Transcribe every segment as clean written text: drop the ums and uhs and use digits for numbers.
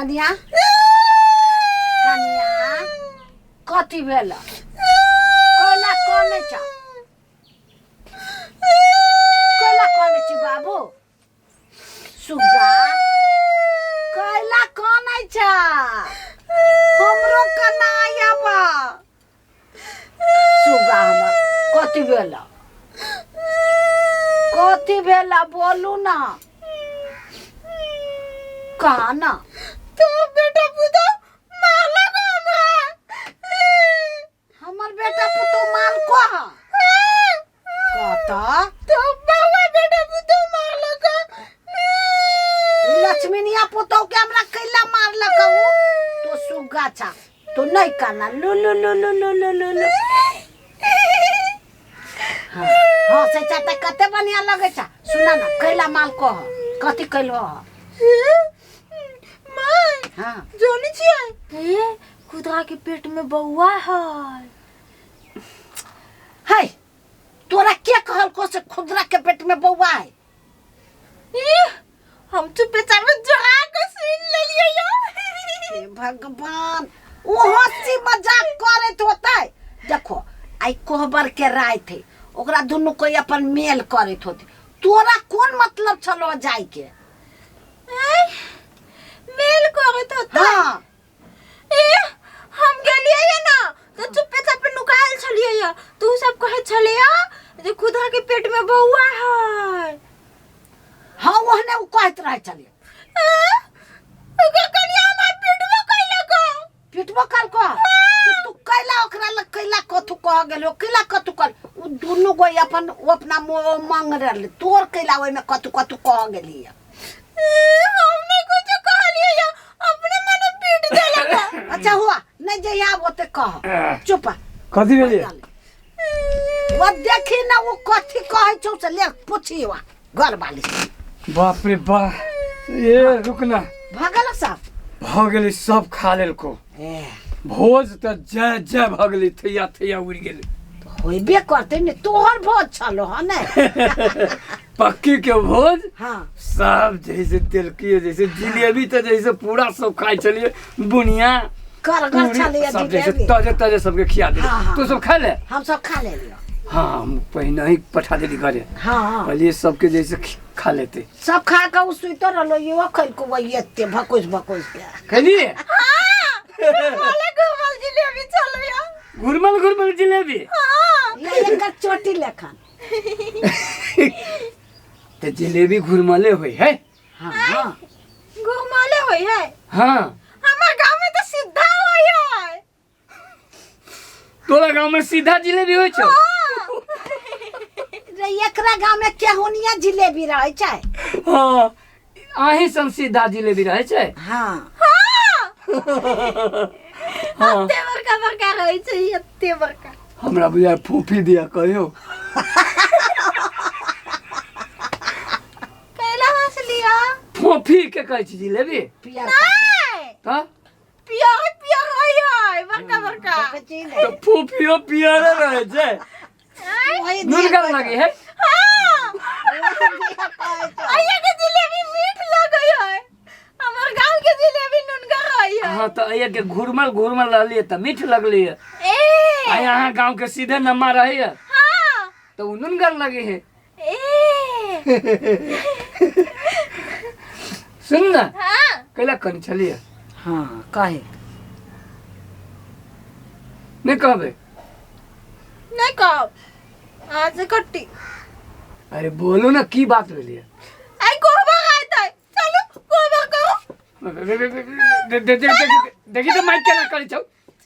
कनिया, कनिया, कथी भेल? कैला कनै छ? कैला कनै छी बाबू? सुग्गा, कैला कनै छ? हमरो कनाइ आबा। सुग्गा हमर, कथी भेल? कथी भेल, बोलू ना, कहा ना। तो बेटा पुतो मारलक हमरा। हमर बेटा पुतो माल को हा? कहता। तो बाबा, बेटा पुतो मारलक। लक्ष्मीनिया पुतो के हमरा कैला मारलक? उ तो सुग्गा छा, तो नहीं करना। लू लू लू लू लू लू लू लू। हाँ हाँ, से चाहता कते बढ़िया लगे छा। सुना ना, कैला माल कह, कथी कैलो? माय। हाँ। जानै छियै, ए खुदरा के पेट में बौआ है। है, तोरा के कहल को से खुदरा के पेट में बौआ है? ई, हम चुपे चापे जरा के सुन लेलियै यो। हे भगवान, ओ हंसी मजाक करैत होतै। देखो, आई कोहबर के राति है, ओकरा दुनू कोई अपन मेल करैत होते। तोरा कोन मतलब छलो जाय के? ऐ, मेल करैत होतै? हाँ। ए, हम गेलियै ये ना तो चुप्पे चापे नुकायल छलियै ये, तो उ सब कहै छलैया जे खुदा के पेट में बौआ है। हाँ, ओहने उ कहैत रहै छलै। ऐ, ओकर कनिया हमरा पिटबो कैलक। पिटबो कलको? तू कैला ओकरा लग कैला कथू कह गेलो? कैला कथू कल? उ दुनू गोई अपन ओ अपना मांग रहले, तोर कैला ओहिमे कथू कथू कह गेली? ए, हम नहीं कुछ कहलियै ये, अपने मने पीट देलक। अच्छा हुआ, नहीं जे आब ओते कह, चुप। कथी भेलियै? वो देखी ना, वो कथी कहै छौ से ले पूछी वा घर वाली से। बाप रे बा, ए रुक ना। भऽ गेल सब? भऽ गेलै, सब खा लेलको। ए। भोज तऽ जय जय भऽ गेलै, थैया थैया उड़ि गेलै। होइबे करतै ने, तोहर भोज छलो हँ ने? पक्की के भोज। हाँ। सब जैसे तेलकी, जैसे जिलेबी, तऽ जैसे पूरा सब खाइ छलियै, बुनिया करगर पूरी, छलैया। सब जैसे जिलेबी ताजे ताजे सबके खिया देली। हाँ। तू सब खा ले? हम सब खा लेलियो। हाँ, हम पहिने ही पठा देली घरे। हाँ। कहलिए सबके जैसे खा लेते। सब खा के उ सुइतो रहलो, इहो खैलको वही एते भकोस भकोस के। खैलिए? घुमले घुमल जिलेबी छलैया। घुरमल घुरमल जिलेबी। हाँ। ले, एकर चोटी लेखन। तऽ जिलेबी घुरमले होइ है। हाँ। घुमले होय है? हाँ। हमर गांव में तो सीधा होय है। तोरा गाँव में सीधा जिलेबी होइ छौ? रे, एकरा गाँव में केहुनिया जिलेबी रहै छै। हाँ, अहीं सन सीधा जिलेबी रहै छै। हाँ। हाँ। एते बड़का बड़का रहै छै, एते बड़का। हमरा बुझाय फूफी दिया कहियो। कैला हंस लिया? फोफी के कहै छी जिलेबी। पियर। नहीं। तऽ पियर पियर होय है, बड़का बड़का। देखै छी ने? तऽ फूफियो पियरे रहै छै। वही दिया नुनगर कहै लगे है। हाँ। छौ। वही दिया कहै छौ। अइया के जिलेबी मीठ लगै है, हमर गांव के जिलेबी नुनगर रहै है। हाँ, तऽ अइया के घुरमल घुरमल रहलियै तऽ मीठ लगलियै। ए। आ यहाँ गाँव के सीधे नम्मा रहैया हाँ। तऽ उ नुनगर लगे है। ए। सुन ना। हाँ। कैला कन छलियै? हाँ, कहे। नहि कहबै? नहीं कहब, आज कट्टी। अरे बोलू ना, की बात भेलियै? आई कोहबर आयतै, चलू कोहबर करू। देखी तऽ माइक केना करै छौ।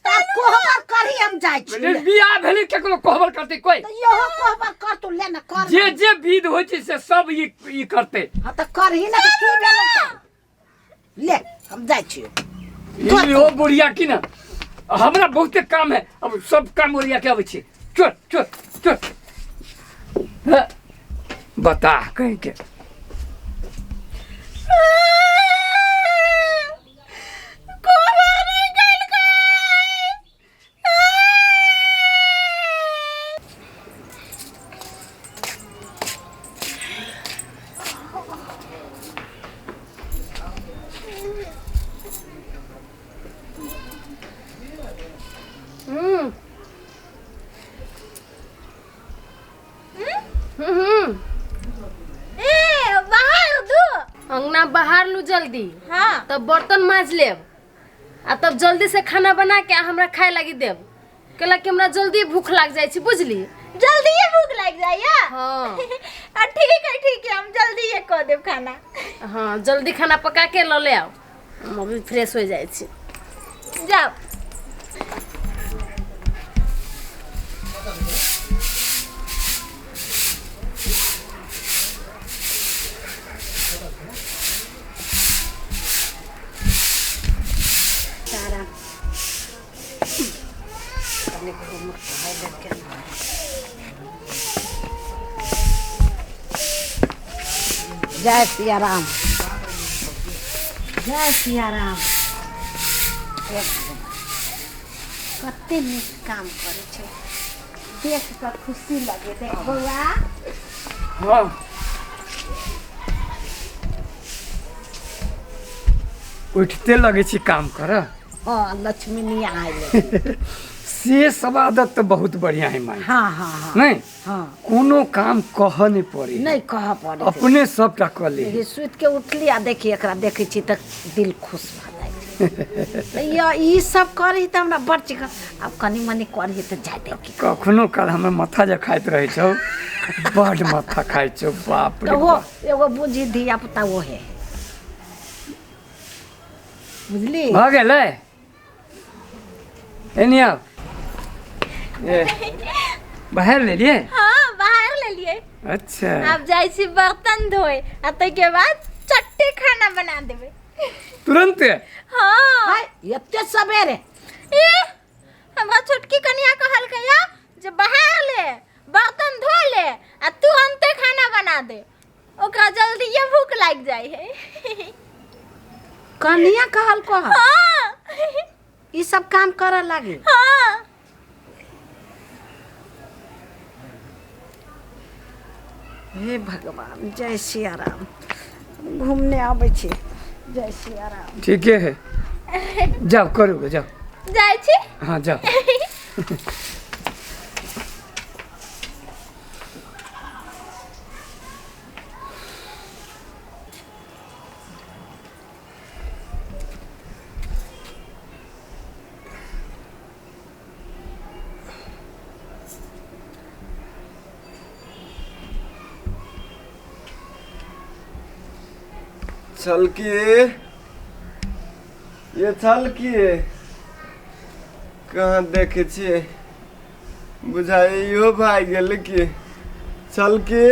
तब कोहबर करी, हम जाइ छी। बियाह भेलै, केकरो कोहबर करतै कोइ? तऽ इहो कोहबर कर तू, ले ना, कर। जे जे विध होइ छै से सब ई ई करतै। हाँ, तऽ करही ना, तऽ की भेलौ? तऽ ले, हम जाइ छी। ई ओ बुढ़िया की ना, हमरा बहुते काम है, अब सब काम ओरिया के अबै छी। चल चल चल। हाँ, बता कहीं के। कोहबर नहीं कैलकै। अंगना बहार लू जल्दी। हाँ। तब बर्तन माज लेब आ तब जल्दी से खाना बना के आ हमरा खाए लागी देब, कैला कि हमरा जल्दी भूख लाग जाइ छै, बुझली? जल्दी भूख लाग जाइया? हाँ। आ ठीक है, ठीक है, हम जल्दी ये कऽ देब खाना। हाँ, जल्दी खाना पका के लऽ ले आउ, हम अभी फ्रेश हो जाइ छी। जाओ। तारा कने घूम के के जय सिया राम, जय सिया राम। कते नीक काम करै छै, देख कऽ खुशी लगे। देख बौआ। हाँ। उठते लगे छी काम कर। हाँ, लक्ष्मीनिया आयल। से सब आदत तो बहुत बढ़िया है माई। हाँ हाँ हाँ। नहीं? हाँ। कोनो काम कह नहीं पड़े। नहीं कह पड़े, अपने सबटा कऽ ले। देखी, सुति के उठली आ देखी एकरा देखै छी तऽ दिल खुश भऽ जाइ छै। या ई सब करही तऽ हमरा बड़ चिकन। आब कनि मनि करही तऽ जाय देखी। कखनो काल हमर माथा जे खाइत रहै छौ, बड माथा खाइ छौ, बाप रे तऽ ओ बाप। एगो बुझी धिया पुता ओ है, बुझली? भऽ गेलै, एनी आउ। ए, बाहर लेलियै? हाँ, बाहर लेलियै। अच्छा। आब जाइ छी बर्तन धोए आ ताहिके बाद चट्टे खाना बना देबै। तुरंत? हाँ। हाय, एते सवेरे? ए, हमरा छोटकी कनिया कहलकै या जे बाहर ले, बर्तन धो ले आ तुरंते खाना बना दे, ओकरा जल्दीए भूख लागि जाइ है। कनिया कहलको हँ? हाँ। ई सब काम करऽ लागी? हाँ। हे भगवान, जय सिया राम। घूमने आबै छी, जय सिया राम। ठीके है, जाओ करू गे, जाओ। जाइ छी। हाँ, जाओ। छलकी, ये छलकी कहाँ देखे छियै? बुझाइ इहो भागि गेल की। छलकी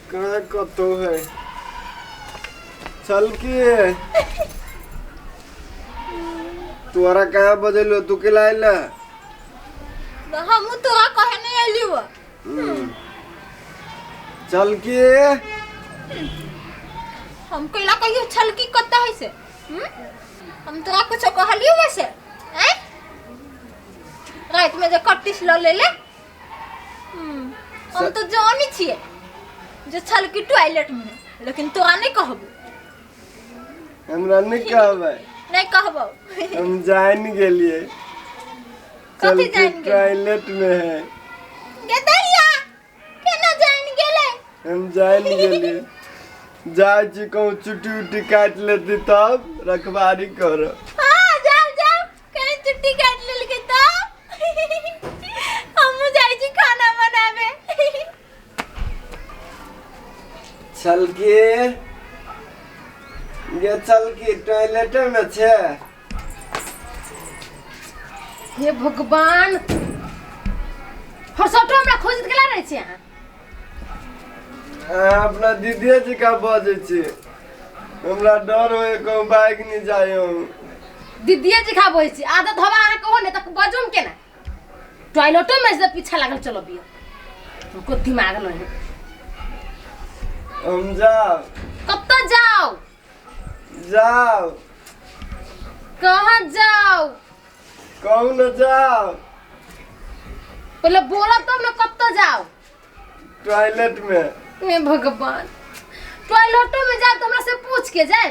कहाँ कतौ है? छलकी, तोरा कहाँ बजेलो? तू के लाइल? हमहूँ तोरा कहे नहीं एलियो। छलकी। हम कैला कहियो छलकी कत्ता है से? हम्म? हम तोरा कुछो कहलियो वैसे? आँय? राति में जे कट्टिस ल लेले। हम तो जानी छियै जे छलकी टॉयलेट में है, लेकिन तोरा नहीं कहबो। हमरा नहीं कहबै? नहीं कहबो। हम जान गेलिए। कथी छलकी जान गेलियै? टॉयलेट में है। गेदैया केना जान गेलै? हम जान गेलिए। जाइ छी, कहूँ चुट्टी उट्टी काटि लेती तब रखबारी कर। हाँ, जाओ जाओ, कहीं चुट्टी काट लेलकै तो। हमहूँ जाइ छी खाना बनाबे। छलकी, गे छलकी, टॉयलेटे में छै? हे भगवान, हरसटो हमरा खोजैत गेला रहै छी अहाँ। अहाँ अपना दीदीए जकाँ बजै छी, हमरा डर होइए कहूँ भागि नहि जाइ हम। दीदीए जी खा बजै छी, आदत हवा अहाँ कहो ने तऽ बजूम केना? टॉयलेटो में से पीछा लागल चलबियो, हमको दिमाग नहीं है। हम जाओ। कत्ता जाओ? जाओ। कहाँ जाओ? कहूँ न जाओ। पहले बोला तब न कत्ता जाओ। टॉयलेट में। हे भगवान, टॉयलेटो में जाओ तो हमरा से पूछ के जाए?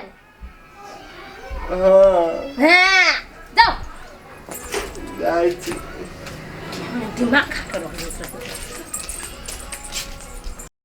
हाँ। हाँ, जाओ। जाइ छी। दिमाग खा के रख।